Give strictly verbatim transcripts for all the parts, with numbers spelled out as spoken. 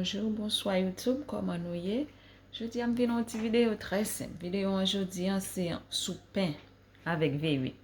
Bonjou, bonswa YouTube, kòman nou ye? Jodi a m vin yon ti videyo trè senp. Videyo an jodi an se soup pen avèk V uit.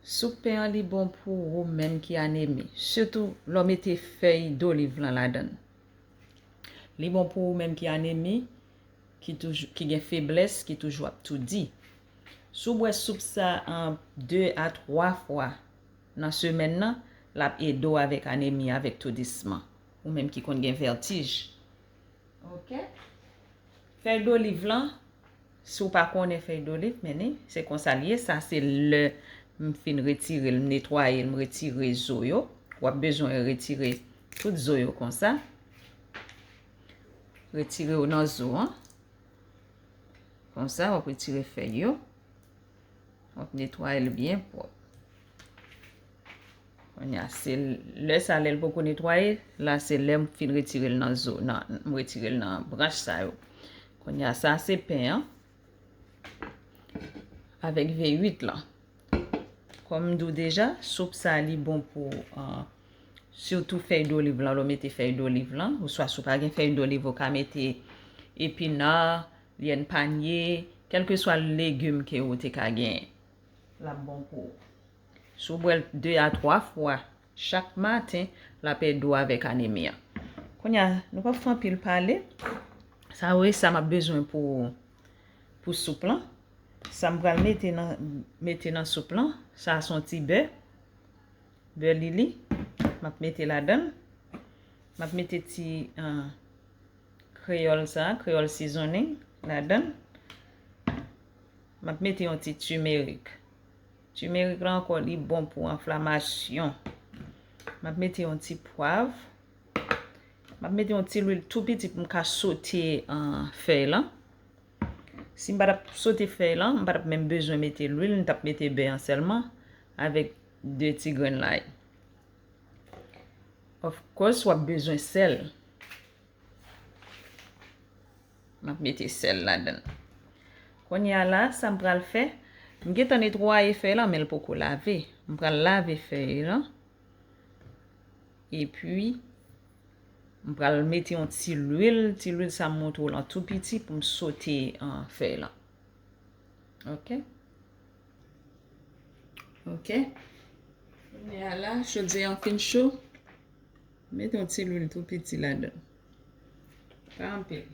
Soup pen an li bon pou ou menm ki anemi, sitou lè w mete fèy doliv lan ladan l. Li bon pou ou menm ki anemi, ki toujou, ki gen feblès, ki toujou ap toudi. Si w bwè soup sa an de a twa fwa nan semèn nan, l ap ede w avèk anemi, avèk toudisman. Ou menm ki konn gen vètij. Ok. Fèy doliv lan, si w pa konnen fèy doliv, men ni, se konsa l ye. Sa se lè m fin retire l, m netwaye l, m retire zo yo. W ap bezwen retire tout zo yo konsa. Retire yo nan zo an. Konsa, w ap retire fèy yo. W ap netwaye l byen pwòp. Kounye a, se lè sa, lè l poko netwaye, la se lè m fin retire l nan zo, nan, m retire l nan branch sa yo. Kounye a, sa se pen an avèk V uit lan. Kòm m di w deja, soup sa li bon pou, ah, sitou fèy doliv lan, lè w mete fèy doliv lan, oswa si w pa gen fèy doliv, ou ka mete epina, lyèn panye, kèlkeswa legim ke ou te ka genyen. L ap bon pou ou. Si w bwè l de a twa fwa chak maten, l ap ede w avèk anemi an. Kounye a, nou p ap fè anpil pale. Sa yo, e sa m ap bezwen pou, pou soup lan. Sa m pral mete nan, mete nan soup lan, sa se yon ti bè. Bè lili, m ap mete ladan l. M ap mete ti, ah, kreyòl sa, kreyòl seasoning ladan l. M ap mete yon ti timerik. Timerik la ankò, li bon pou enflamasyon. M ap mete yon ti pwav. M ap mete yon ti lwil tou piti pou m ka sote, ah, fèy lan. Si m pa t ap sote fèy lan, m pa t ap menm bezwen mete lwil, m t ap mete bè an sèlman avèk de ti grenn lay. Of course, w ap bezwen sèl. M ap mete sèl ladan l. Kounye a la, sa m pral fè, m gentan netwaye fèy lan, men l poko lave. M pral lave fèy lan. Epi, m pral mete yon ti lwil, ti lwil sa m montre w lan tou piti pou m sote, ah, fèy lan. Ok. Ok. Kounye a la, chodyè an fin cho. Mete yon ti lwil tou piti ladan. Pa anpil.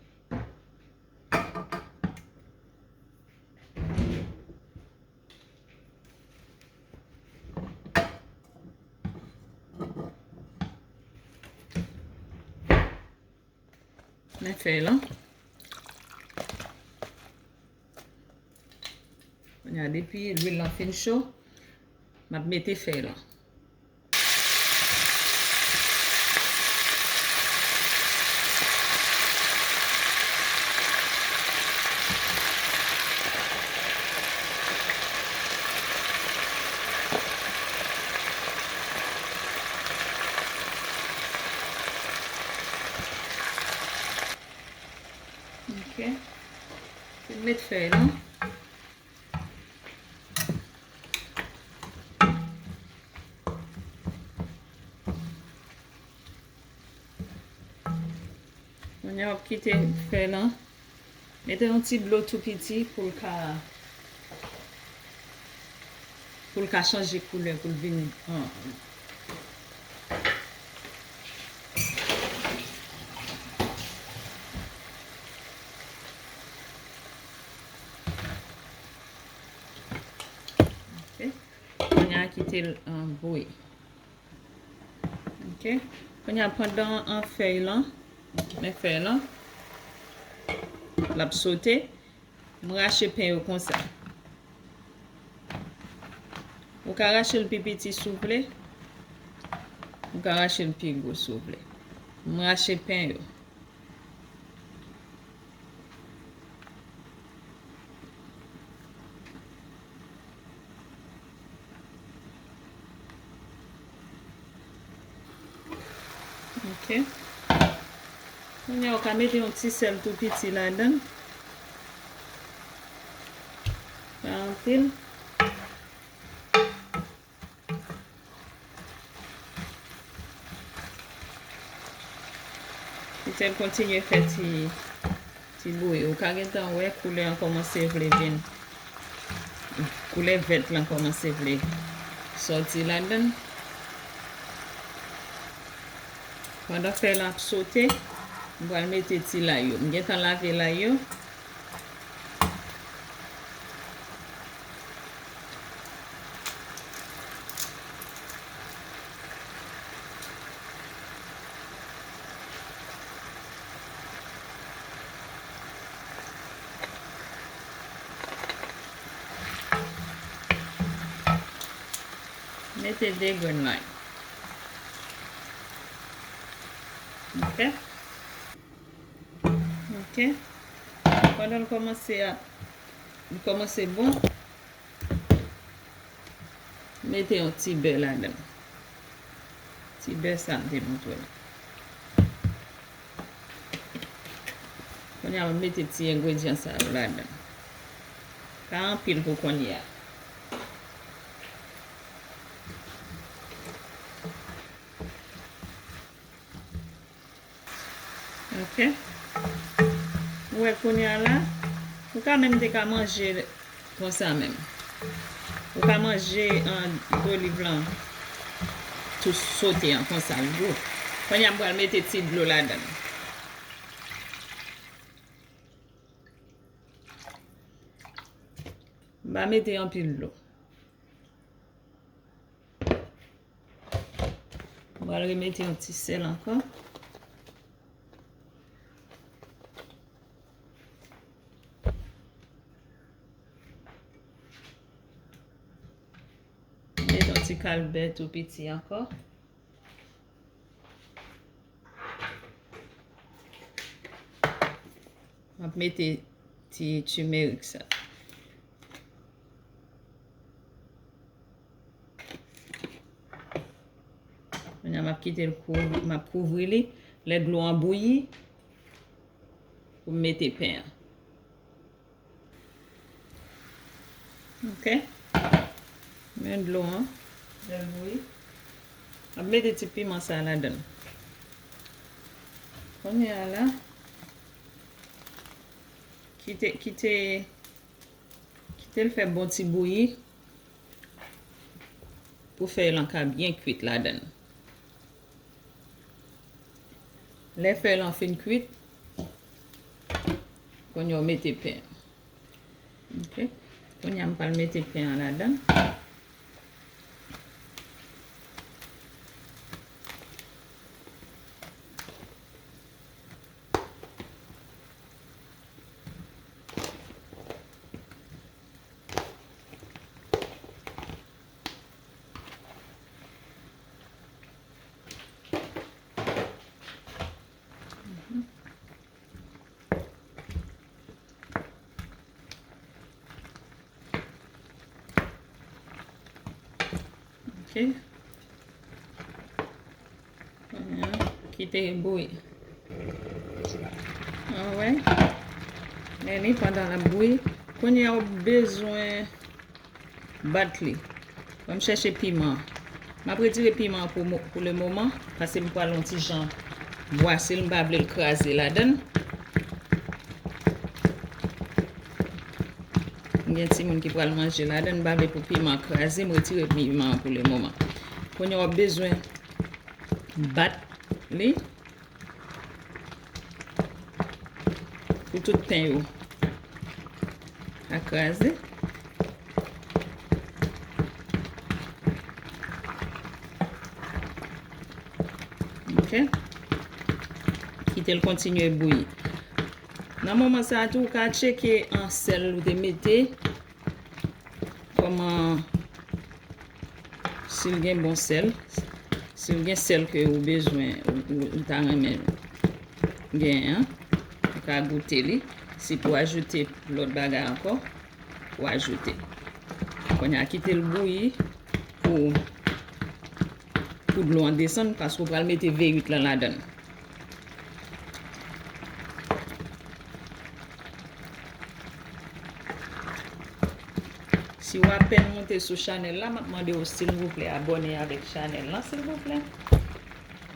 Men fèy lan. Kounye a, depi lwil lan fin cho, m ap mete fèy lan. Ok. Fin met fèy lan. Kounye a w ap kite fèy lan. Mete yon ti dlo tou piti pou l ka, pou l ka chanje koulè, pou l vin, ah, ok. Kounye a kite l, ah, bouyi. Ok. Kounye a pandan an fèy lan, men fèy lan, l ap sote. M rache pen yo konsa. Ou ka rache l pi piti si w vle. Ou ka rache l pi gwo si w vle. M rache pen yo. Ok. Kounye a, ou ka mete yon ti sèl tou piti ladan. Pa anpil. Se l kontinye fè ti, ti bouyi. Ou ka gentan wè koulè an kòmanse vle vin. Koulè vèt lan kòmanse vle sòti ladan. Pandan fè lan ap sote, m pral mete ti lay yo. M gentan lave lay yo. Mete de grenn lay. Ok. Ok. Pandan l kòmanse a, li kòmanse bon, mete yon ti bè ladan l. Ti bè sa m te montre w. Kounye a, m ap mete ti engredyan sa yo ladan l. Pa anpil pou kounye a. Ok. Ou wè kounye a la, ou ka menm te ka manje konsa menm. Ou ka manje, an, doliv lan tou sote an konsa, l gou. Kounye a m pral mete ti dlo ladan l. M pa mete anpil dlo. M pral remete yon ti sèl ankò. Mete yon ti kal bè tou piti ankò. M ap mete ti timerik sa. Kounye a, m ap kite l kouvri, m ap kouvri li. Lè dlo an bouyi, pou m mete pen an. Ok. Men dlo an, lè l bouyi. M ap mete ti piman sa ladan l. Kounye a la, kite, kite, kite l fè bon ti bouyi pou fèy lan ka byen kwit ladan l. Lè fèy lan fin kwit, kounye a w mete pen an. Ok. Kounye a m pral mete pen an ladan. Ok. Kounye a, kite l bouyi. Alright. Men li pandan l ap bouyi. Kounye a, w bezwen bat li. Ban m chèche piman. M ap retire piman an pou mo-, pou le moman, paske m pral yon ti jan bwase l, m pa vle l kraze ladan l. Gen timoun ki pral manje ladan l, m pa vle pou piman an kraze, m retire piman an pou le moman. Kounye a w ap bezwen bat li. Pou tout pen yo pa kraze. Ok. Kite l kontinye bouyi. Nan moman sa a tou, ou ka tcheke an sèl ou te mete. Kòman, si l gen bon sèl, si l gen sèl ke ou bezwen, ou, ou, ou ta renmen genyen an, ou ka goute li. Si pou ajoute lòt bagay ankò, ou ajoute. Kounye a, kite l bouyi pou, pou dlo an desann, paske ou pral mete V uit lan ladan l. Si w apèn moute sou chanèl la, m ap mande w silvouplè abòne avèk chanèl lan, silvouplè.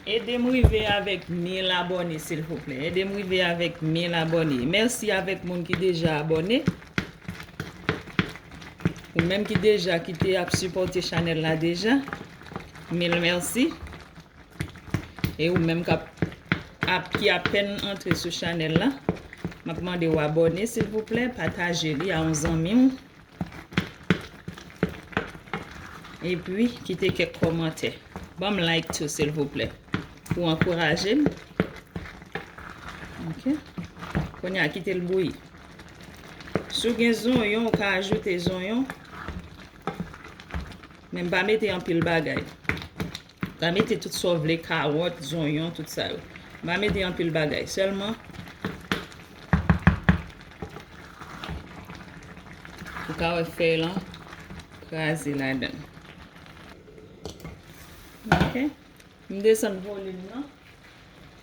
Ede m rive avèk mil abòne, silvouplè. Ede m rive avèk mil abòne. Mèsi avèk moun ki deja abòne. Ou menm ki deja, ki te ap sipòte chanèl la deja, mil mèsi. E ou menm k ap, ap, ki apèn antre sou chanèl la, m ap mande w abòne, silvouplè, pataje li a yon zanmi w. Epi, kite kèk kòmantè. Ban m like tou, silvouplè, pou ankouraje m. Ok. Kounye a, kite l bouyi. Si w gen zonyon, ou ka ajoute zonyon. Men m pa mete anpil bagay. Ou ka mete tout sa w vle, kawòt, zonyon, tout sa yo. M pa mete anpil bagay. Sèlman, ou ka wè fèy lan kraze ladan l. Ok. M desann volim nan,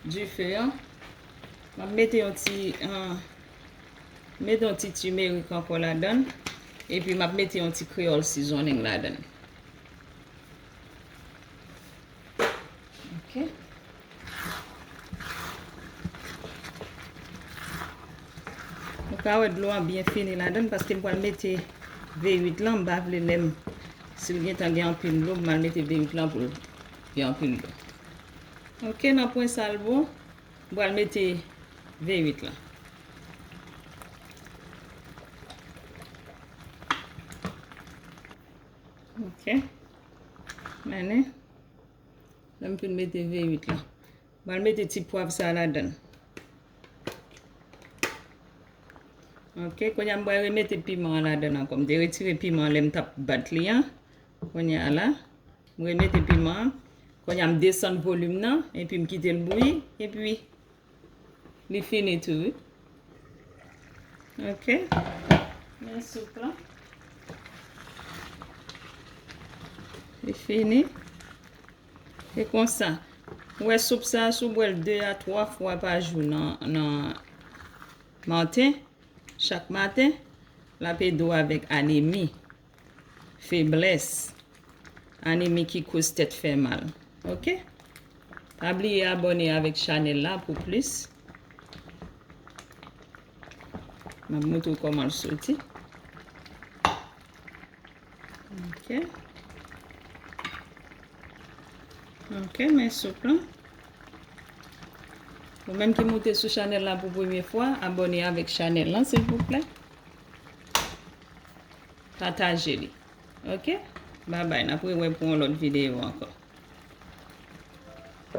dife an. M ap mete yon ti, ah, mete yon ti timerik ankò ladan l. Epi m ap mete yon ti kreyòl seasoning ladan l. Ok. Ou ka wè dlo a byen fini ladan l paske m pral mete V uit lan, m pa vle lè m, si l gentan gen anpil dlo, m al mete V uit lan pou l gen anpil dlo. Ok, nan pwen sa l bon, m pral mete V uit lan. Ok. Mennen. Lè m fin mete V uit lan. M pral mete ti pwav sa ladan l. Ok, kounye a m pral remete piman an ladan l ankò. M te retire piman an lè m t ap bat li an. Kounye a la, m remete piman an. Kounye a m desann volim nan, epi m kite l bouyi, epi li fini tou, wi. Ok. Men soup lan. Li fini. E konsa. Ou wè soup sa, si w bwè l de a twa fwa pa jou nan, nan maten, chak maten, l ap ede w avèk anemi, feblès, anemi ki koz tèt fè mal. Ok? Pa bliye abòne avèk chanèl la pou plis. M ap montre w kòman l soti. Ok. Ok, men soup lan. Ou menm ki moute sou chanèl la pou premye fwa, abòne avèk chanèl lan, silvouplè. Pataje li. Ok? Babay, n ap rewè pou yon lòt videyo ankò.